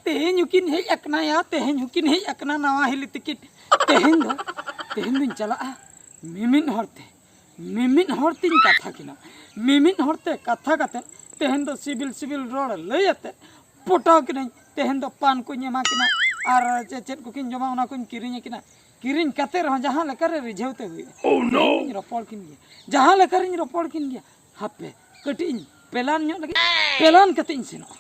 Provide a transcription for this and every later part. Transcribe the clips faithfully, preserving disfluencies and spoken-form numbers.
ᱛᱮᱦᱮᱧ ᱦᱚᱸᱠᱤᱱ ᱦᱮᱡ ᱟᱠᱟᱱᱟ ᱭᱟ, ᱛᱮᱦᱮᱧ ᱦᱚᱸᱠᱤᱱ ᱦᱮᱡ ᱟᱠᱟᱱᱟ ᱱᱟᱣᱟ ᱦᱤᱞᱤ ᱛᱤᱠᱤᱱ᱾ ᱛᱮᱦᱮᱧ ᱫᱚ, ᱛᱮᱦᱮᱧ ᱫᱚᱧ ᱪᱟᱞᱟᱜᱼᱟ ᱢᱤᱢᱤᱫ ᱦᱚᱲ ᱛᱮ, ᱢᱤᱢᱤᱫ ᱦᱚᱲ ᱛᱤᱧ ᱠᱟᱛᱷᱟ ᱠᱤᱱᱟ, ᱢᱤᱢᱤᱫ ᱦᱚᱲ ᱛᱮ ᱠᱟᱛᱷᱟ ᱠᱟᱛᱮ ᱛᱮᱦᱮᱧ ᱫᱚ ᱥᱤᱵᱤᱞ ᱥᱤᱵᱤᱞ ᱨᱚᱲ ᱞᱟᱹᱭ ᱟᱛᱮ ᱯᱚᱴᱟᱣ ᱠᱤᱱᱟᱹᱧ᱾ ᱛᱮᱦᱮᱧ ᱫᱚ ᱯᱟᱱ ᱠᱚᱧ ᱮᱢᱟ ᱠᱤᱱᱟ ᱟᱨ ᱪᱮᱫ ᱪᱮᱫ ᱠᱚᱠᱤᱱ ᱡᱚᱢᱟ ᱚᱱᱟ ᱠᱚᱧ ᱠᱤᱨᱤᱧ ᱟᱹᱠᱤᱱᱟ᱾ ᱠᱤᱨᱤᱧ ᱠᱟᱛᱮ ᱨᱮᱦᱚᱸ ᱡᱟᱦᱟᱸ ᱞᱮᱠᱟᱨᱮ ᱨᱤᱡᱷᱟᱹᱣ ᱛᱮ ᱦᱩᱭᱩᱜᱼᱟ, ᱤᱧ ᱨᱚᱯᱚᱲ ᱠᱤᱱ ᱜᱮᱭᱟ, ᱡᱟᱦᱟᱸ ᱞᱮᱠᱟᱨᱤᱧ ᱨᱚᱯᱚᱲ ᱠᱤᱱ ᱜᱮᱭᱟ᱾ ᱦᱟᱯᱮ ᱠᱟᱹᱴᱤᱡ ᱤᱧ ᱯᱞᱟᱱ ᱧᱚᱜ ᱞᱮᱜᱮ, ᱯᱞᱟᱱ ᱠᱟᱛᱮ ᱤᱧ ᱥᱮᱱᱚᱜᱼᱟ᱾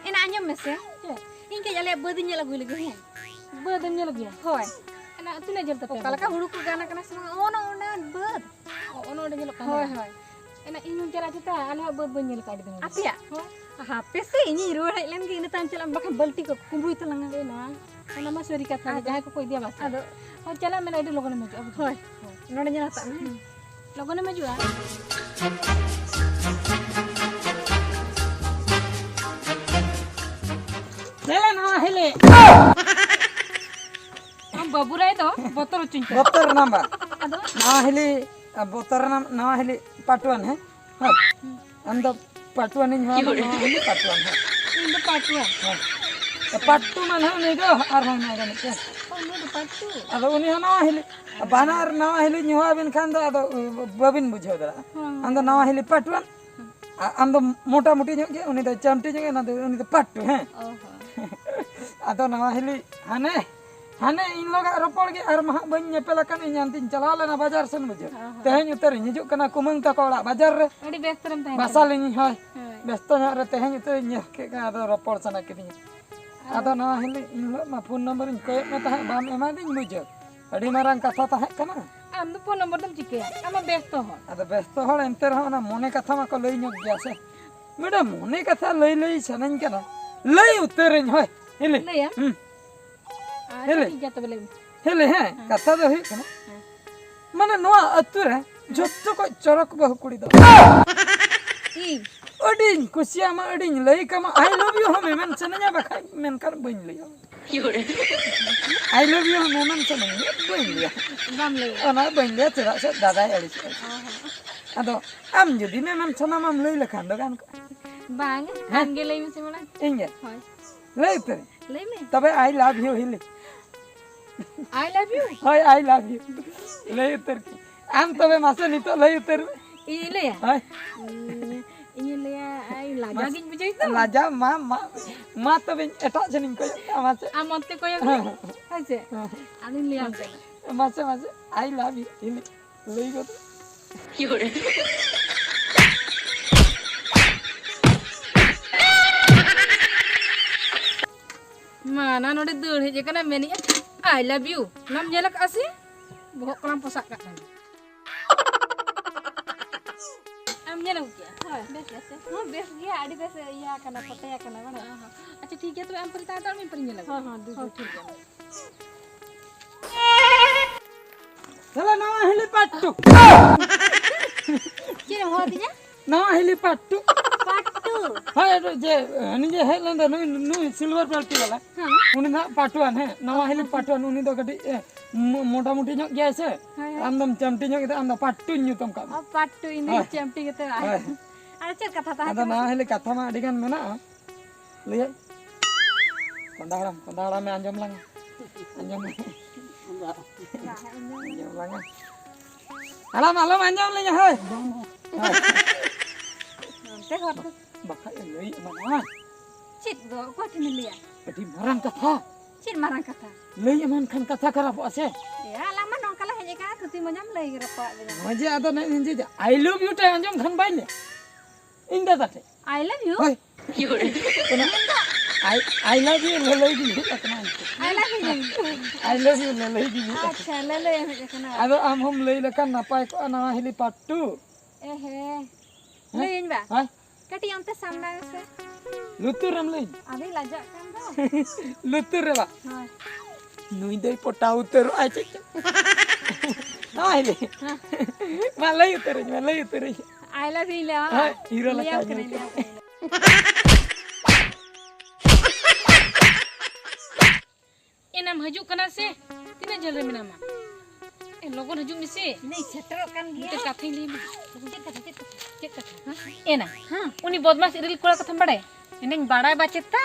ᱮᱱᱟ ᱟᱸᱡᱚᱢ ᱢᱮᱥᱮ, ᱪᱮᱫ? ᱤᱧ ᱠᱟᱹᱡ ᱟᱞᱮᱭᱟᱜ ᱵᱟᱹᱫ ᱤᱧ ᱧᱮᱞ ᱟᱹᱜᱩᱭ ᱞᱟᱹᱜᱤᱫ, ᱦᱮᱸ᱾ ᱵᱟᱹᱫ ᱮᱢ ᱧᱮᱞ ᱟᱹᱜᱩᱭᱟ? ᱦᱳᱭ᱾ ᱮᱱᱟ ᱛᱤᱱᱟᱹᱜ ᱡᱷᱟᱹᱞ ᱛᱟᱯᱮ ᱚᱠᱟ ᱞᱮᱠᱟ ᱵᱟᱹᱫ? ᱦᱩᱲᱩ ᱠᱚ ᱜᱟᱱ ᱟᱠᱟᱱᱟ ᱥᱮ ᱵᱟᱝ? ᱚᱱᱟ, ᱚᱱᱟ ᱵᱟᱹᱫ᱾ ᱚ, ᱚᱱᱟ ᱚᱸᱰᱮ ᱧᱮᱞᱚᱜ ᱠᱟᱱᱟ? ᱦᱳᱭ, ᱦᱳᱭ᱾ ᱮᱱᱟ ᱤᱧ ᱦᱚᱸᱧ ᱪᱟᱞᱟᱜ ᱪᱮᱛᱟ, ᱟᱞᱮᱭᱟᱜ ᱵᱟᱹᱫ ᱵᱟᱹᱧ ᱧᱮᱞ ᱟᱠᱟᱫᱼᱟ ᱟᱹᱰᱤ ᱫᱤᱱ ᱦᱩᱭ ᱟᱯᱮᱭᱟᱜ? ᱦᱳᱭ᱾ ᱦᱟᱯᱮ ᱥᱮ, ᱤᱧᱤᱧ ᱨᱩᱣᱟᱹᱲ ᱦᱮᱡ ᱞᱮᱱ ᱜᱮ, ᱤᱱᱟᱹ ᱛᱟᱭᱚᱢ ᱪᱟᱞᱟᱜ ᱟᱢ, ᱵᱟᱠᱷᱟᱱ ᱵᱟᱹᱞᱴᱤ ᱠᱚ ᱠᱩᱢᱵᱽᱲᱩᱭ ᱛᱟᱞᱟᱝᱟ᱾ ᱮ ᱱᱚᱣᱟ, ᱚᱱᱟ ᱢᱟ ᱥᱟᱹᱨᱤ ᱠᱟᱛᱷᱟ ᱜᱮ, ᱟᱫᱚ ᱡᱟᱦᱟᱸᱭ ᱠᱚᱠᱚ ᱤᱫᱤᱭᱟ ᱵᱟᱥ᱾ ᱟᱫᱚ ᱦᱳᱭ, ᱪᱟᱞᱟᱜ ᱢᱮ, ᱟᱹᱰᱤ ᱞᱚᱜᱚᱱᱮᱢ ᱦᱤᱡᱩᱜᱼᱟ᱾ ᱦᱳᱭ᱾ ᱦᱳᱭ᱾ ᱱᱚᱰᱮ ᱧᱮᱞ ᱦᱟᱛᱟᱜ ᱢᱮ᱾ ᱦᱩᱸ᱾ ᱞᱚᱜᱚᱱᱮᱢ ᱦᱤᱡᱩᱜᱼᱟ᱾ ᱫᱮᱞᱟ ᱱᱚᱣᱟ ᱦᱤᱞᱤ᱾ ᱟᱢ ᱵᱟᱹᱵᱩ ᱨᱟᱭ ᱫᱚ ᱵᱚᱛᱚᱨ ᱦᱚᱪᱚᱧ ᱠᱟᱱᱟ᱾ ᱵᱚᱛᱚᱨ ᱨᱮᱱᱟᱜ ᱵᱟᱝ᱾ ᱟᱫᱚ? ᱱᱟᱣᱟ ᱦᱤᱞᱤ, ᱵᱚᱛᱚᱨ ᱨᱮᱱᱟᱜ, ᱱᱟᱣᱟ ᱦᱤᱞᱤ ᱯᱟᱴᱣᱟᱱ, ᱦᱮᱸ? ᱦᱳᱭ᱾ ᱦᱩᱸ᱾ ᱟᱢ ᱫᱚ ᱯᱟᱴᱣᱟᱱᱤᱧ ᱦᱚᱦᱚ ᱟᱢᱟ, ᱱᱟᱣᱟ ᱦᱤᱞᱤ ᱯᱟᱴᱣᱟᱱ, ᱦᱳᱭ᱾ ᱤᱧ ᱫᱚ ᱯᱟᱴᱣᱟᱱ᱾ ᱦᱳᱭ᱾ ᱯᱟᱴᱴᱩ ᱢᱟ ᱱᱟᱦᱟᱜ ᱩᱱᱤ ᱫᱚ ᱟᱨᱦᱚᱸ ᱢᱮᱱᱟᱭ ᱫᱚ ᱢᱤᱫᱴᱮᱱ᱾ ᱚ, ᱩᱱᱤ ᱫᱚ ᱯᱟᱴᱴᱩ? ᱟᱫᱚ ᱩᱱᱤ ᱦᱚᱸ ᱱᱟᱣᱟ ᱦᱤᱞᱤ᱾ ᱟᱪᱪᱷᱟ᱾ ᱵᱟᱱᱟᱨ ᱱᱟᱣᱟ ᱦᱤᱞᱤᱧ ᱦᱚᱦᱚ ᱟᱵᱤᱱ ᱠᱷᱟᱱ ᱫᱚ ᱟᱫᱚ ᱵᱟᱵᱤᱱ ᱵᱩᱡᱷᱟᱹᱣ ᱫᱟᱲᱮᱭᱟᱜᱼᱟ᱾ ᱦᱳᱭ᱾ ᱟᱢ ᱫᱚ ᱱᱟᱣᱟ ᱦᱤᱞᱤ ᱯᱟᱴᱣᱟᱱ, ᱦᱩᱸ᱾ ᱟ-, ᱟᱢ ᱫᱚ ᱢᱚᱴᱟᱢᱩᱴᱤ ᱧᱚᱜ ᱜᱮ, ᱩᱱᱤ ᱫᱚ ᱪᱟᱢᱴᱤ ᱧᱚᱜ ᱜᱮ, ᱚᱱᱟ ᱫᱚ, ᱩᱱᱤ ᱫᱚ ᱯᱟᱴᱴᱩ, ᱦᱮᱸ? ᱚ ᱦᱚᱸ᱾ ᱟᱫᱚ ᱱᱟᱣᱟ ᱦᱤᱞᱤ ᱦᱟᱱᱮ, ᱦᱟᱱᱮ ᱤᱧ ᱞᱚᱜᱟᱜ ᱨᱚᱯᱚᱲ ᱜᱮ ᱟᱨ ᱢᱟ ᱦᱟᱸᱜ ᱵᱟᱹᱧ ᱧᱮᱯᱮᱞ ᱟᱠᱟᱱ, ᱤᱧ ᱦᱟᱱᱛᱮᱧ ᱪᱟᱞᱟᱣ ᱞᱮᱱᱟ ᱵᱟᱡᱟᱨ ᱥᱮᱱ, ᱵᱩᱡᱷᱟᱹᱣ᱾ ᱦᱚᱸ, ᱦᱚᱸ᱾ ᱛᱮᱦᱮᱧ ᱩᱛᱟᱹᱨᱤᱧ ᱦᱤᱡᱩᱜ ᱠᱟᱱᱟ ᱠᱩᱢᱟᱹᱝ ᱛᱟᱠᱚ ᱚᱲᱟᱜ ᱵᱟᱡᱟᱨ ᱨᱮ᱾ ᱟᱹᱰᱤ ᱵᱮᱥᱛᱚ ᱨᱮᱢ ᱛᱟᱦᱮᱸ ᱵᱟᱥᱟ ᱠᱟᱱᱟ᱾ ᱞᱤᱧ, ᱦᱳᱭ᱾ ᱦᱳᱭ᱾ ᱵᱮᱥᱛᱚ ᱧᱚᱜ ᱨᱮ ᱛᱮᱦᱮᱧ ᱩᱛᱟᱹᱨᱤᱧ ᱧᱮᱞ ᱠᱮᱫ ᱠᱚᱣᱟ, ᱟᱫᱚ ᱨᱚᱯᱚᱲ ᱥᱟᱱᱟ ᱠᱤᱫᱤᱧᱟ᱾ ᱟᱫᱚ ᱟᱫᱚ ᱱᱟᱣᱟ ᱦᱤᱞᱤ ᱤᱧ ᱦᱤᱞᱳᱜ ᱢᱟ ᱯᱷᱳᱱ ᱱᱚᱢᱵᱚᱨᱤᱧ ᱠᱚᱭᱮᱫ ᱢᱮ ᱛᱟᱦᱮᱸᱫ, ᱵᱟᱢ ᱮᱢᱟᱫᱤᱧ, ᱵᱩᱡᱷᱟᱹᱣ᱾ ᱟᱹᱰᱤ ᱢᱟᱨᱟᱝ ᱠᱟᱛᱷᱟ ᱛᱟᱦᱮᱸ ᱠᱟᱱᱟ᱾ ᱟᱢ ᱫᱚ ᱯᱷᱳᱱ ᱱᱚᱢᱵᱚᱨ ᱫᱚᱢ ᱪᱤᱠᱟᱹᱭᱟ? ᱟᱢ ᱢᱟ ᱵᱮᱥᱛᱚ ᱦᱚᱲ᱾ ᱟᱫᱚ ᱵᱮᱥᱛᱚ ᱦᱚᱲ ᱮᱱᱛᱮ ᱨᱮᱦᱚᱸ ᱚᱱᱟ ᱢᱚᱱᱮ ᱠᱟᱛᱷᱟ ᱢᱟᱠᱚ ᱞᱟᱹᱭ ᱧᱚᱜ ᱜᱮᱭᱟ ᱥᱮ᱾ ᱢᱤᱫᱴᱟᱝ ᱢᱚᱱᱮ ᱠᱟᱛᱷᱟ ᱞᱟᱹᱭ ᱞᱟᱹᱭ ᱥᱟᱱᱟᱧ ᱠᱟᱱᱟ᱾ ᱞᱟᱹᱭ ᱩᱛᱟᱹᱨᱟᱹᱧ, ᱦᱳᱭ᱾ ᱦᱤᱞᱤ᱾ ᱞᱟᱹᱭᱟᱢ? ᱦᱩᱸ᱾ ᱟᱪᱪᱷᱟ, ᱦᱤᱞᱤ᱾ ᱴᱷᱤᱠ ᱜᱮᱭᱟ ᱛᱚᱵᱮ, ᱞᱟᱹᱭ ᱢᱮ᱾ ᱦᱤᱞᱤ, ᱦᱮᱸ, ᱦᱮᱸ᱾ ᱠᱟᱛᱷᱟ ᱫᱚ ᱦᱩᱭᱩᱜ ᱠᱟᱱᱟ, ᱦᱮᱸ᱾ ᱢᱟᱱᱮ ᱱᱚᱣᱟ ᱟᱹᱛᱩ ᱨᱮ ᱡᱚᱛᱚ ᱠᱷᱚᱡ ᱪᱚᱨᱚᱠ ᱵᱟᱹᱦᱩ ᱠᱩᱲᱤ ᱫᱚ ᱤᱧ᱾ ᱟᱹᱰᱤᱧ ᱠᱩᱥᱤᱭᱟᱢᱟ, ᱟᱹᱰᱤᱧ ᱞᱟᱹᱭ ᱠᱟᱢᱟ, "I love you" ᱦᱚᱸ ᱢᱮᱢᱮᱱ ᱥᱟᱱᱟᱧᱟ, ᱵᱟᱠᱷᱟᱡ ᱢᱮᱱᱠᱷᱟᱱ ᱵᱟᱹᱧ ᱞᱟᱹᱭᱟ᱾ "I love you" ᱦᱚᱸ ᱢᱮᱢᱮᱱ ᱥᱟᱱᱟᱧᱟ, ᱵᱟᱹᱧ ᱞᱟᱹᱭᱟ᱾ ᱵᱟᱢ ᱞᱟᱹᱭᱟ? ᱚᱱᱟ ᱵᱟᱹᱧ ᱞᱟᱹᱭᱟ, ᱪᱮᱫᱟᱜ ᱥᱮ ᱫᱟᱫᱟᱭ ᱟᱹᱲᱤᱥᱚᱜᱼᱟ᱾ ᱚ ᱦᱚᱸ᱾ ᱟᱫᱚ ᱟᱢ ᱡᱩᱫᱤ ᱢᱮᱢᱮᱱ ᱥᱟᱱᱟᱢᱟᱢ ᱞᱟᱹᱭ ᱞᱮᱠᱷᱟᱱ ᱫᱚ ᱜᱟᱱ ᱠᱚᱜᱼᱟ᱾ ᱵᱟᱝ, ᱦᱮᱸ? ᱟᱢ ᱜᱮ ᱞᱟᱹᱭ ᱢᱮᱥᱮ ᱢᱟᱲᱟᱝ᱾ ᱤᱧ ᱜᱮ? ᱦᱳᱭ᱾ ᱞᱟᱹᱭ ᱩᱛᱟᱹᱨ᱾ ᱞᱟᱹᱭ ᱢᱮ᱾ ᱛᱚᱵᱮ I love you ᱦᱤᱞᱤ᱾ I love you? ᱦᱳᱭ, I love you᱾ ᱞᱟᱹᱭ ᱩᱛᱟᱹᱨ ᱠᱤ᱾ ᱟᱢ ᱛᱚᱵᱮ ᱢᱟᱥᱮ ᱱᱤᱛᱚᱜ ᱞᱟᱹᱭ ᱩᱛᱟᱹᱨ ᱢᱮ᱾ ᱤᱧ ᱞᱟᱹᱭᱟ? ᱦᱳᱭ᱾ ᱩᱸ, ᱤᱧ ᱞᱟᱹᱭᱟ, ᱟᱭ, ᱞᱟᱡᱟᱣ ᱢᱟᱥᱮ ᱜᱤᱧ ᱵᱩᱡᱷᱟᱹᱣ ᱫᱚ᱾ ᱞᱟᱡᱟᱣ ᱢᱟ, ᱢᱟ, ᱢᱟ ᱛᱚᱵᱮ ᱮᱴᱟᱜ ᱡᱚᱱᱤᱧ ᱠᱚᱭᱚᱜ ᱠᱟᱜᱼᱟ, ᱢᱟᱥᱮ᱾ ᱟᱢ ᱚᱱᱛᱮ ᱠᱚᱭᱚᱜ ᱦᱮᱸ, ᱢᱮ᱾ ᱦᱮᱸ᱾ ᱦᱳᱭ ᱥᱮ? ᱦᱮᱸ᱾ ᱟᱫᱚᱧ ᱞᱟᱹᱭᱟᱢ ᱠᱟᱱᱟ᱾ ᱢᱟᱥᱮ, ᱢᱟᱥᱮ, I love you ᱦᱤᱞᱤ᱾ ᱞᱟᱹᱭ ᱜᱚᱫ᱾ ᱢᱟ, ᱱᱟ ᱱᱚᱰᱮ ᱫᱟᱹᱲ ᱦᱮᱡ ᱟᱠᱟᱱᱟ, ᱢᱮᱱᱮᱜᱼᱟ, "I love you." ᱚᱱᱟᱢ ᱧᱮᱞ ᱟᱠᱟᱫᱼᱟ ᱥᱮ? ᱵᱚᱦᱚᱜ ᱠᱚᱞᱟᱢ ᱯᱚᱥᱟᱜ ᱠᱟᱜ ᱠᱟᱱᱟ᱾ ᱟᱢ ᱧᱮᱞ ᱟᱹᱜᱩ ᱠᱮᱜᱼᱟ? ᱦᱳᱭ, ᱵᱮᱥ ᱜᱮᱭᱟ ᱥᱮ? ᱦᱚᱸ, ᱵᱮᱥ ᱜᱮᱭᱟ, ᱟᱹᱰᱤ ᱵᱮᱥ ᱤᱭᱟᱹ ᱟᱠᱟᱱᱟ, ᱯᱚᱴᱮ ᱟᱠᱟᱱᱟ, ᱵᱟᱲᱟᱭ? ᱦᱚᱸ, ᱦᱚᱸ᱾ ᱟᱪᱪᱷᱟ, ᱴᱷᱤᱠ ᱜᱮᱭᱟ, ᱛᱚᱵᱮ ᱟᱢ ᱯᱟᱹᱨᱤ ᱛᱟᱦᱮᱸ ᱦᱟᱛᱟᱲ ᱢᱮ, ᱤᱧ ᱯᱟᱹᱨᱤᱧ ᱧᱮᱞ ᱟᱹᱜᱩ᱾ ᱦᱚᱸ, ᱦᱚᱸ, ᱫᱩ, ᱦᱚᱸ, ᱫᱩ᱾ ᱴᱷᱤᱠ ᱜᱮᱭᱟ᱾ ᱪᱚᱞᱚ, ᱱᱟᱣᱟ ᱦᱤᱞᱤ part two᱾ ᱪᱮᱫ ᱮᱢ ᱦᱚᱦᱚ ᱟᱹᱫᱤᱧᱟ? ᱱᱟᱣᱟ ᱦᱤᱞᱤ part two᱾ Part two? ᱦᱳᱭ, ᱟᱫᱚ ᱡᱮ, ᱦᱟᱹᱱᱤ ᱡᱮ ᱦᱮᱡ ᱞᱮᱱ ᱫᱚ, ᱱᱩᱭ, ᱱᱩᱭ silver ᱵᱟᱹᱞᱴᱤ ᱵᱟᱞᱟ᱾ ᱦᱮᱸ᱾ ᱩᱱᱤ ᱫᱚ ᱦᱟᱸᱜ part one, ᱦᱮᱸ, ᱱᱟᱣᱟ ᱦᱤᱞᱤ part one, ᱩᱱᱤ ᱫᱚ ᱠᱟᱹᱴᱤᱡ, ᱮ, ᱢᱚ-, ᱢᱚᱴᱟᱢᱩᱴᱤ ᱧᱚᱜ ᱜᱮᱭᱟᱭ ᱥᱮ᱾ ᱦᱳᱭ, ᱦᱳᱭ᱾ ᱟᱢ ᱫᱚᱢ ᱪᱟᱢᱴᱤ ᱧᱚᱜ ᱜᱮᱛᱮ, ᱟᱢ ᱫᱚ part two ᱧᱩᱛᱩᱢ ᱠᱟᱜ ᱢᱮ᱾ ᱚ, part two, ᱤᱧ ᱫᱚ ᱦᱳᱭ᱾ ᱪᱟᱢᱴᱤ ᱜᱮᱛᱮ ᱵᱟᱝ᱾ ᱦᱳᱭ᱾ ᱟᱨ ᱪᱮᱫ ᱠᱟᱛᱷᱟ ᱛᱟᱦᱮᱸ ᱟᱫᱚ ᱠᱟᱱᱟ? ᱱᱟᱣᱟ ᱦᱤᱞᱤ ᱠᱟᱛᱷᱟ ᱢᱟ ᱟᱹᱰᱤ ᱜᱟᱱ ᱢᱮᱱᱟᱜᱼᱟ᱾ ᱞᱟᱹᱭᱟᱭ, ᱠᱚᱸᱰᱟ ᱦᱟᱲᱟᱢ, ᱠᱚᱸᱰᱟ ᱦᱟᱲᱟᱢᱮ ᱟᱸᱡᱚᱢ ᱞᱟᱝᱟ᱾ ᱟᱸᱡᱚᱢ ᱞᱟᱝᱟ᱾ ᱟᱸᱡᱚᱢ ᱞᱟᱝᱟ᱾ ᱦᱟᱲᱟᱢ, ᱟᱞᱚᱢ ᱟᱸᱡᱚᱢ ᱞᱤᱧᱟ, ᱦᱳᱭ᱾ ᱱᱚᱱᱛᱮ ᱦᱚᱨ ᱫᱚ᱾ ᱵᱟᱠᱷᱟᱡ ᱮ ᱞᱟᱹᱭ ᱮᱢᱟᱱᱚᱜᱼᱟ᱾ ᱪᱮᱫ ᱫᱚ? ᱚᱠᱚᱭ ᱴᱷᱮᱱᱮ ᱞᱟᱹᱭᱟ? ᱟᱹᱰᱤ ᱢᱟᱨᱟᱝ ᱠᱟᱛᱷᱟ᱾ ᱪᱮᱫ ᱢᱟᱨᱟᱝ ᱠᱟᱛᱷᱟ? ᱞᱟᱹᱭ ᱮᱢᱟᱱ ᱠᱷᱟᱱ ᱠᱟᱛᱷᱟ ᱠᱷᱟᱨᱟᱯᱚᱜᱼᱟ ᱥᱮ᱾ ᱮ, ᱟᱞᱟᱝ ᱢᱟ ᱱᱚᱝᱠᱟ ᱞᱟᱝ ᱦᱮᱡ ᱟᱠᱟᱱᱟ, ᱛᱷᱩᱛᱤ ᱢᱚᱡᱟᱢ ᱞᱟᱹᱭ ᱨᱚᱯᱚᱲᱟᱜ ᱞᱤᱧᱟ᱾ ᱢᱟᱡᱮ ᱟᱫᱚ ᱱᱮ ᱤᱧ ᱡᱮ I love you ᱴᱟᱜ ᱟᱸᱡᱚᱢ ᱠᱷᱟᱱ ᱵᱟᱭ ᱞᱟᱹᱭᱟ᱾ ᱤᱧ ᱫᱟᱫᱟ ᱴᱷᱮᱡ᱾ I love you? ᱦᱳᱭ᱾ ᱚᱱᱟ I, I love you ᱞᱟᱹᱞᱟᱹᱭ ᱜᱮ ᱦᱮᱡ ᱟᱠᱟᱱᱟ ᱩᱱᱠᱩ᱾ I love you ᱞᱟᱹᱭ ᱢᱮ᱾ I love you ᱞᱟᱹᱞᱟᱹᱭ ᱜᱮ ᱦᱮᱡ ᱟᱠᱟᱱᱟ᱾ ᱟᱪᱪᱷᱟ, ᱞᱟᱹᱞᱟᱹᱭ ᱮᱢ ᱦᱮᱡ ᱟᱠᱟᱱᱟ᱾ ᱟᱫᱚ ᱟᱢ ᱦᱚᱸᱢ ᱞᱟᱹᱭ ᱞᱮᱠᱷᱟᱱ ᱱᱟᱯᱟᱭ ᱠᱚᱜᱼᱟ, ᱱᱟᱣᱟ ᱦᱤᱞᱤ part two᱾ ᱮ ᱦᱮ᱾ ᱦᱮᱸ? ᱞᱟᱹᱭᱟᱹᱧ ᱵᱟ᱾ ᱦᱮᱸ? ᱠᱟᱹᱴᱤᱡ ᱚᱱᱛᱮ ᱥᱟᱢᱱᱟ ᱢᱮᱥᱮ᱾ ᱞᱩᱛᱩᱨ ᱨᱮᱢ ᱞᱟᱹᱭᱟᱹᱧ? ᱟᱫᱚᱧ ᱞᱟᱡᱟᱜ ᱠᱟᱱ ᱫᱚ᱾ ᱞᱩᱛᱩᱨ ᱨᱮ ᱵᱟ? ᱦᱳᱭ᱾ ᱱᱩᱭ ᱫᱚᱭ ᱯᱚᱴᱟᱣ ᱩᱛᱟᱹᱨᱚᱜᱼᱟᱭ ᱪᱮᱫ ᱪᱚ᱾ ᱱᱟᱣᱟ ᱦᱤᱞᱤ᱾ ᱦᱮᱸ᱾ ᱢᱟ ᱞᱟᱹᱭ ᱩᱛᱟᱹᱨᱟᱹᱧ ᱢᱮ, ᱞᱟᱹᱭ ᱩᱛᱟᱹᱨᱟᱹᱧ᱾ I love you ᱞᱟᱹᱭᱟ᱾ ᱦᱳᱭ, hero ᱞᱟᱹᱭᱟᱢ ᱞᱮᱠᱟ ᱠᱟᱹᱱᱟᱹᱧ, ᱟᱸᱡᱚᱢ ᱞᱟᱹᱭᱟᱢ ᱠᱟᱹᱱᱟᱹᱧ᱾ ᱮᱱᱟᱢ ᱦᱤᱡᱩᱜ ᱠᱟᱱᱟ ᱥᱮ? ᱛᱤᱱᱟᱹᱜ ᱡᱷᱟᱹᱞ ᱨᱮ ᱢᱮᱱᱟᱢᱟ? ᱮ, ᱞᱚᱜᱚᱱ ᱦᱤᱡᱩᱜ ᱢᱮᱥᱮ᱾ ᱤᱧ ᱥᱮᱴᱮᱨᱚᱜ ᱠᱟᱱ ᱜᱮᱭᱟ᱾ ᱢᱤᱫᱴᱮᱱ ᱠᱟᱛᱷᱟᱧ ᱞᱟᱹᱭ ᱟᱢᱟ᱾ ᱪᱮᱫ ᱠᱟᱛᱷᱟ, ᱪᱮᱫ ᱠᱟᱛᱷᱟ? ᱪᱮᱫ ᱠᱟᱛᱷᱟ? ᱦᱮᱸ? ᱩᱱᱤ ᱵᱚᱫᱢᱟᱥ ᱤᱨᱤᱞ ᱠᱚᱲᱟ ᱠᱟᱛᱷᱟᱢ ᱵᱟᱲᱟᱭᱟ? ᱤᱧ ᱵᱟᱲᱟᱭ ᱵᱟ ᱪᱮᱛᱟ᱾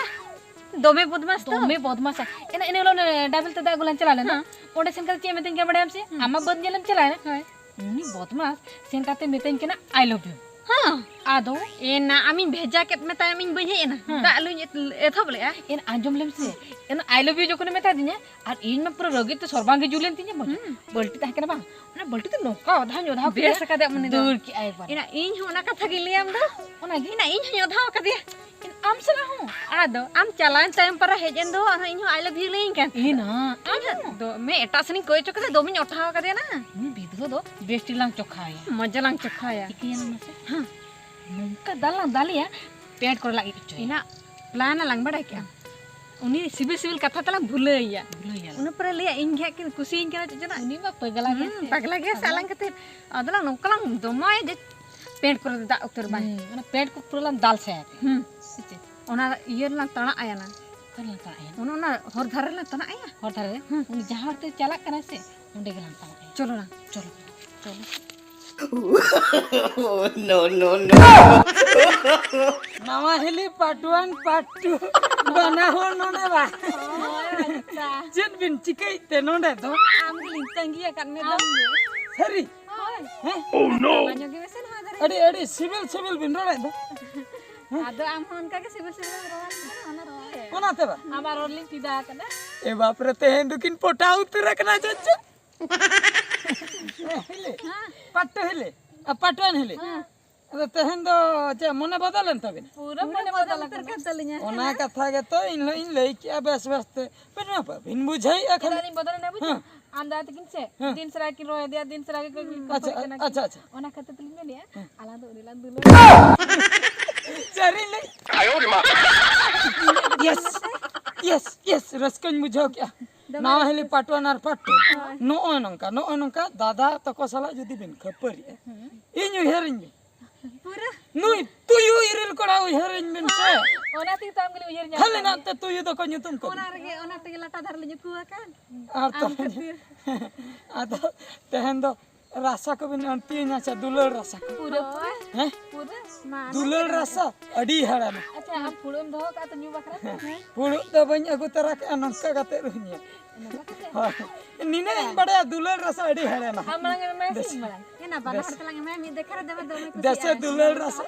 ᱫᱚᱢᱮ ᱵᱚᱫᱢᱟᱥ ᱛᱚ᱾ ᱫᱚᱢᱮ ᱵᱚᱫᱢᱟᱥᱟ᱾ ᱮᱱᱟ, ᱤᱱᱟᱹ ᱦᱤᱞᱳᱜ ᱚᱱᱮ ᱰᱟᱵᱮᱞ ᱛᱮ ᱫᱟᱜ ᱟᱹᱜᱩ ᱞᱟᱝ ᱪᱟᱞᱟᱣ ᱞᱮᱱᱟ᱾ ᱦᱮᱸ᱾ ᱚᱸᱰᱮ ᱥᱮᱱ ᱠᱟᱛᱮ ᱪᱮᱫ ᱮ ᱢᱤᱛᱟᱹᱧ ᱠᱟᱱᱟ ᱵᱟᱲᱟᱭᱟᱢ ᱥᱮ? ᱦᱮᱸ᱾ ᱟᱢᱟᱜ ᱵᱟᱹᱫᱽ ᱧᱮᱞᱮᱢ ᱪᱟᱞᱟᱣ ᱮᱱᱟ᱾ ᱦᱳᱭ᱾ ᱩᱱᱤ ᱵᱚᱫᱢᱟᱥ ᱥᱮᱱ ᱠᱟᱛᱮ ᱢᱤᱛᱟᱹᱧ ᱠᱟᱱᱟ, "I love you." ᱦᱮᱸ᱾ ᱟᱫᱚ? ᱮᱱᱟ, ᱟᱢᱤᱧ ᱵᱷᱮᱡᱟ ᱠᱮᱫ ᱢᱮ, ᱛᱟᱭᱚᱢ ᱤᱧ ᱵᱟᱹᱧ ᱦᱮᱡ ᱮᱱᱟ᱾ ᱦᱮᱸ᱾ ᱫᱟᱜ ᱞᱩᱧ ᱮᱛ-, ᱮᱛᱚᱦᱚᱵ ᱞᱮᱜᱼᱟ᱾ ᱮᱱ ᱟᱸᱡᱚᱢ ᱞᱮᱢ ᱥᱮ, ᱮᱱ "I love you" ᱡᱚᱠᱷᱚᱱᱮ ᱢᱮᱛᱟ ᱫᱤᱧᱟ, ᱟᱨ ᱤᱧ ᱢᱟ ᱯᱩᱨᱟᱹ ᱨᱟᱹᱜᱤ ᱛᱮ ᱥᱚᱨᱵᱟᱝ ᱜᱮ ᱡᱩᱞᱮᱱ ᱛᱤᱧᱟ, ᱵᱟᱹᱧ ᱦᱩᱸ᱾ ᱵᱟᱹᱞᱴᱤ ᱛᱟᱦᱮᱸ ᱠᱟᱱᱟ ᱵᱟᱝ, ᱚᱱᱟ ᱵᱟᱹᱞᱴᱤ ᱛᱮ ᱱᱚᱝᱠᱟ ᱚᱫᱷᱟᱧ ᱚᱫᱷᱟᱣ ᱵᱮᱥ ᱠᱮᱫᱟ, ᱟᱠᱟᱫᱮ ᱩᱱᱤ ᱫᱚ᱾ ᱫᱟᱹᱲ ᱠᱮᱜᱼᱟᱭ ᱮᱠᱵᱟᱨ᱾ ᱮᱱᱟ, ᱤᱧ ᱦᱚᱸ ᱚᱱᱟ ᱠᱟᱛᱷᱟ ᱜᱤᱧ ᱞᱟᱹᱭᱟᱢ ᱫᱚ᱾ ᱚᱱᱟᱜᱮ᱾ ᱮᱱᱟ, ᱤᱧ ᱦᱚᱸᱧ ᱚᱫᱷᱟᱣ ᱟᱠᱟᱫᱮᱭᱟ᱾ ᱮᱱ ᱟᱢ ᱥᱟᱞᱟᱜ ᱦᱚᱸ? ᱟᱫᱚ ᱟᱢ ᱪᱟᱞᱟᱣᱮᱱ ᱛᱟᱭᱚᱢ ᱯᱟᱨᱟ ᱦᱮᱡ ᱮᱱ ᱫᱚ, ᱟᱨᱦᱚᱸ ᱤᱧ ᱦᱚᱸ "I love you" ᱞᱟᱹᱭᱟᱹᱧ ᱠᱟᱱ ᱛᱟᱦᱮᱸᱫ᱾ ᱮᱱᱟ, ᱤᱧ ᱦᱚᱸ ᱟᱢ ᱦᱚᱸ? ᱫᱚᱢᱮ ᱮᱴᱟᱜ ᱥᱮᱱᱤᱧ ᱠᱚᱭ ᱦᱚᱪᱚ ᱠᱮᱫᱟ, ᱫᱚᱢᱮᱧ ᱚᱴᱷᱟᱣ ᱟᱠᱟᱫᱮᱭᱟ ᱱᱟ᱾ ᱩᱱᱤ ᱵᱤᱫᱩ ᱫᱚ ᱵᱮᱥ ᱴᱷᱤᱠ ᱞᱟᱝ ᱪᱚᱠᱷᱟᱭᱟ᱾ ᱢᱚᱡᱟ ᱞᱟᱝ ᱪᱚᱠᱷᱟᱭᱟ᱾ ᱪᱤᱠᱟᱹᱭᱟᱞᱟᱝ ᱢᱟᱥᱮ? ᱦᱮᱸ᱾ ᱱᱚᱝᱠᱟ ᱫᱟᱞ ᱞᱟᱝ ᱫᱟᱞᱮᱭᱟ, ᱯᱮᱱᱴ ᱠᱚᱨᱮ ᱞᱟᱝ ᱤᱡ ᱦᱚᱪᱚᱭᱟ᱾ ᱮᱱᱟ, ᱯᱞᱟᱱ ᱟᱞᱟᱝ, ᱵᱟᱲᱟᱭ ᱠᱮᱜᱼᱟᱢ? ᱩᱱᱤ ᱥᱤᱵᱤᱞ ᱥᱤᱵᱤᱞ ᱠᱟᱛᱷᱟ ᱛᱮᱞᱟᱝ ᱵᱷᱩᱞᱟᱹᱣᱮᱭᱟ᱾ ᱵᱷᱩᱞᱟᱹᱣᱮᱭᱟ ᱞᱟᱝ᱾ ᱚᱱᱟ ᱯᱚᱨᱮ ᱞᱟᱹᱭᱟ, "ᱤᱧ ᱜᱮ ᱦᱟᱸᱜ ᱠᱤᱱ ᱠᱩᱥᱤᱭᱟᱹᱧ ᱠᱟᱱᱟ ᱪᱮᱫ ᱪᱚ ᱱᱟᱜ?" ᱩᱱᱤ ᱢᱟ ᱯᱟᱜᱽᱞᱟ ᱜᱮᱭᱟ ᱦᱩᱸ, ᱥᱮ᱾ ᱯᱟᱜᱽᱞᱟ ᱜᱮᱭᱟ ᱥᱮ, ᱯᱟᱜᱽᱞᱟ᱾ ᱟᱞᱟᱝ ᱠᱟᱛᱮ ᱟᱫᱚ ᱞᱟᱝ ᱱᱚᱝᱠᱟ ᱞᱟᱝ ᱡᱚᱢᱟᱭᱟ ᱡᱮ ᱯᱮᱱᱴ ᱠᱚᱨᱮ ᱫᱚ ᱫᱟᱜ ᱩᱛᱟᱹᱨ ᱵᱟᱝ᱾ ᱦᱩᱸ, ᱚᱱᱟ ᱯᱮᱱᱴ ᱠᱚ ᱯᱩᱨᱟᱹ ᱞᱟᱝ ᱫᱟᱞ ᱥᱟᱭᱟ᱾ ᱦᱩᱸ, ᱥᱮ ᱪᱮᱫ? ᱚᱱᱟ ᱤᱭᱟᱹ ᱨᱮᱞᱟᱝ ᱛᱟᱲᱟᱜ ᱟᱭᱟ ᱞᱟᱝ᱾ ᱚᱠᱟ ᱨᱮᱞᱟᱝ ᱛᱟᱲᱟᱜ ᱟᱭᱟ? ᱚᱱᱟ, ᱚᱱᱟ ᱦᱚᱨ ᱫᱷᱟᱨᱮ ᱨᱮᱞᱟᱝ ᱛᱟᱲᱟᱜ ᱟᱭᱟ᱾ ᱦᱚᱨ ᱫᱷᱟᱨᱮ ᱨᱮ? ᱦᱩᱸ᱾ ᱩᱱᱤ ᱡᱟᱦᱟᱸ ᱦᱚᱨ ᱛᱮ ᱪᱟᱞᱟᱜ ᱠᱟᱱᱟᱭ ᱥᱮ, ᱚᱸᱰᱮ ᱜᱮᱞᱟᱝ ᱛᱟᱲᱟᱜ ᱟᱭᱟ᱾ ᱪᱚᱞᱚ ᱞᱟᱝ᱾ ᱪᱚᱞᱚ᱾ No, no, no. ᱱᱟᱣᱟ ᱦᱤᱞᱤ part one, part two᱾ ᱵᱟᱱᱟ ᱦᱚᱲ ᱱᱚᱰᱮ ᱵᱟ᱾ ᱦᱳᱭ, ᱟᱪᱪᱷᱟ᱾ ᱪᱮᱫ ᱵᱤᱱ ᱪᱤᱠᱟᱹᱭᱮᱫ ᱛᱮ ᱱᱚᱰᱮ ᱫᱚ? ᱟᱢ ᱜᱮᱞᱤᱧ ᱛᱟᱺᱜᱤ ᱟᱠᱟᱫ ᱢᱮ ᱫᱚ᱾ ᱥᱟᱹᱨᱤ? ᱦᱳᱭ᱾ ᱦᱮᱸ? Oh, no. ᱢᱟᱧᱚ ᱜᱮ ᱢᱮᱥᱮ ᱱᱚᱣᱟ ᱫᱷᱟᱨᱮ᱾ ᱟᱹᱰᱤ, ᱟᱹᱰᱤ ᱥᱤᱵᱤᱞ, ᱥᱤᱵᱤᱞ ᱵᱤᱱ ᱨᱚᱲᱮᱫ ᱫᱚ᱾ ᱟᱫᱚ ᱟᱢ ᱦᱚᱸ ᱚᱱᱠᱟ ᱜᱮ ᱥᱤᱵᱤᱞ, ᱥᱤᱵᱤᱞ ᱮᱢ ᱨᱚᱲ ᱠᱟᱱᱟ, ᱚᱱᱟ ᱨᱚᱲ ᱜᱮ᱾ ᱚᱱᱟᱛᱮ ᱵᱟ? ᱟᱢᱟᱜ ᱨᱚᱲ ᱞᱤᱧ ᱪᱮᱫᱟ ᱟᱠᱟᱫᱟ᱾ ᱮ ᱵᱟᱯ ᱨᱮ, ᱛᱮᱦᱮᱧ ᱫᱚᱠᱤᱱ ᱯᱚᱴᱟᱣ ᱩᱛᱟᱹᱨ ᱟᱠᱟᱱᱟ ᱪᱮᱫ ᱪᱚ? ᱦᱮᱸ, ᱦᱤᱞᱤ᱾ ᱦᱮᱸ᱾ ᱯᱟᱴᱴᱚ ᱦᱤᱞᱤ᱾ ᱟ, ᱯᱟᱴᱣᱟᱱ ᱦᱤᱞᱤ᱾ ᱦᱮᱸ᱾ ᱟᱫᱚ ᱛᱮᱦᱮᱧ ᱫᱚ ᱪᱮᱫ ᱢᱚᱱᱮ ᱵᱚᱫᱚᱞᱮᱱ ᱛᱟᱵᱤᱱᱟ? ᱯᱩᱨᱟᱹ ᱯᱩᱨᱟᱹ ᱢᱚᱱᱮ ᱵᱚᱫᱚᱞ ᱵᱚᱫᱚᱞ ᱟᱠᱟᱱᱟ᱾ ᱩᱛᱟᱹᱨ ᱠᱟᱱ ᱛᱟᱹᱞᱤᱧᱟ᱾ ᱚᱱᱟ ᱠᱟᱛᱷᱟ ᱜᱮᱛᱚ ᱤᱧ ᱦᱚᱸ ᱤᱧ ᱞᱟᱹᱭ ᱠᱮᱜᱼᱟ ᱵᱮᱥ ᱵᱮᱥ ᱛᱮ᱾ ᱟᱯᱮ ᱱᱚᱣᱟ ᱵᱟᱹᱵᱤᱱ ᱵᱩᱡᱷᱟᱹᱣᱮᱫᱼᱟ ᱪᱮᱫᱟᱜ ᱠᱷᱟᱹᱞᱤ᱾ ᱞᱤᱧ ᱵᱚᱫᱚᱞᱮᱱᱟ ᱵᱩᱡᱷᱟᱹᱣ? ᱦᱮᱸ᱾ ᱟᱢ ᱫᱟᱫᱟ ᱛᱟᱹᱠᱤᱱ ᱥᱮ ᱦᱮᱸ᱾ ᱫᱤᱱ ᱥᱟᱨᱟ ᱠᱤᱱ ᱨᱚᱭᱮᱫᱮᱭᱟ, ᱫᱤᱱ ᱥᱟᱨᱟ ᱜᱮᱠᱚ ᱦᱩᱸ᱾ ᱠᱷᱟᱹᱯᱟᱹᱨᱤ ᱟᱪᱪᱷᱟ, ᱠᱟᱱᱟ ᱠᱤᱱ᱾ ᱟᱪᱪᱷᱟ, ᱟᱪᱪᱷᱟ᱾ ᱚᱱᱟ ᱠᱷᱟᱹᱛᱤᱨ ᱛᱮᱞᱤᱧ ᱢᱮᱱᱮᱫᱼᱟ, ᱦᱮᱸ᱾ ᱟᱞᱟᱝ ᱫᱚ ᱩᱱᱤ ᱞᱟᱝ ᱫᱩᱞᱟᱹᱲ᱾ ᱥᱟᱹᱨᱤ ᱞᱟᱹᱭ᱾ Yes, yes, yes, ᱨᱟᱹᱥᱠᱟᱹᱧ ᱵᱩᱡᱷᱟᱹᱣ ᱠᱮᱜᱼᱟ᱾ ᱫᱚᱢᱮ ᱱᱟᱣᱟ ᱨᱟᱹᱥᱠᱟᱹ᱾ ᱦᱤᱞᱤ part one ᱟᱨ part two᱾ ᱦᱳᱭ᱾ ᱱᱚᱜᱼᱚᱭ ᱱᱚᱝᱠᱟ, ᱱᱚᱜᱼᱚᱭ ᱱᱚᱝᱠᱟ ᱫᱟᱫᱟ ᱛᱟᱠᱚ ᱥᱟᱞᱟᱜ ᱡᱩᱫᱤ ᱵᱤᱱ ᱠᱷᱟᱹᱯᱟᱹᱨᱤᱜᱼᱟ, ᱦᱩᱸ᱾ ᱤᱧ ᱩᱭᱦᱟᱹᱨᱤᱧ ᱵᱤᱱ᱾ ᱯᱩᱨᱟᱹ ᱱᱩᱭ ᱛᱩᱭᱩ ᱤᱨᱤᱞ ᱠᱚᱲᱟ ᱩᱭᱦᱟᱹᱨᱟᱹᱧ ᱵᱮᱱ ᱥᱮ᱾ ᱚᱱᱟ ᱛᱮᱜᱮ ᱛᱚ ᱟᱢ ᱜᱮᱞᱮ ᱩᱭᱦᱟᱹᱨ ᱧᱟᱢ ᱠᱷᱟᱹᱞᱤ ᱠᱮᱫ ᱱᱟᱜ ᱢᱮᱭᱟ᱾ ᱛᱮ ᱛᱩᱭᱩ ᱫᱚᱠᱚ ᱧᱩᱛᱩᱢ ᱠᱚ ᱚᱱᱟ ᱨᱮᱜᱮ, ᱚᱱᱟ ᱛᱮᱜᱮ ᱞᱟᱴᱟ ᱫᱷᱟᱨᱮ ᱞᱮ ᱧᱩᱠᱩ ᱟᱠᱟᱱ᱾ ᱟᱨ ᱟᱢ ᱛᱚᱵᱮ ᱠᱷᱟᱹᱛᱤᱨ᱾ ᱟᱫᱚ ᱛᱮᱦᱮᱧ ᱫᱚ ᱨᱟᱥᱟ ᱠᱚᱵᱤᱱ ᱟᱹᱬᱛᱤᱭᱟᱹᱧᱟ ᱥᱮ ᱫᱩᱞᱟᱹᱲ ᱨᱟᱥᱟ ᱠᱚ? ᱯᱩᱨᱟᱹ, ᱯᱩᱨᱟᱹ᱾ ᱦᱮᱸ? ᱯᱩᱨᱟᱹ᱾ ᱢᱟ, ᱫᱩᱞᱟᱹᱲ ᱨᱟᱥᱟ ᱟᱹᱰᱤ ᱦᱮᱲᱮᱢᱟ᱾ ᱟᱪᱪᱷᱟ, ᱟᱢ ᱯᱷᱩᱲᱩᱜ ᱮᱢ ᱫᱚᱦᱚ ᱠᱟᱜᱼᱟ ᱛᱚ ᱧᱩ ᱵᱟᱠᱷᱨᱟ ᱛᱮ? ᱯᱷᱩᱲᱩᱜ ᱫᱚ ᱵᱟᱹᱧ ᱟᱹᱜᱩ ᱛᱚᱨᱟ ᱠᱮᱜᱼᱟ, ᱱᱚᱝᱠᱟ ᱠᱟᱛᱮ ᱨᱮᱦᱚᱸ ᱧᱩᱭᱟ᱾ ᱦᱳᱭ᱾ ᱱᱤᱱᱟᱹᱜ ᱤᱧ ᱵᱟᱲᱟᱭᱟ ᱫᱩᱞᱟᱹᱲ ᱨᱟᱥᱟ ᱟᱹᱰᱤ ᱦᱮᱲᱮᱢᱟ᱾ ᱟᱢ ᱢᱟᱲᱟᱝ ᱮᱢ ᱮᱢᱟᱭᱟ ᱥᱮ ᱵᱮᱥ᱾ ᱤᱧ ᱢᱟᱲᱟᱝ? ᱮ ᱱᱟ, ᱵᱟᱱᱟ ᱵᱮᱥ᱾ ᱦᱚᱲ ᱛᱮᱞᱟᱝ ᱮᱢᱟᱭᱟ, ᱢᱤᱫ ᱫᱮᱠᱷᱟ ᱨᱮ ᱫᱚᱢᱮ, ᱫᱚᱢᱮ ᱠᱩᱥᱤᱭᱟᱜᱼᱟ᱾ ᱫᱮᱥᱮ ᱫᱩᱞᱟᱹᱲ ᱨᱟᱥᱟ᱾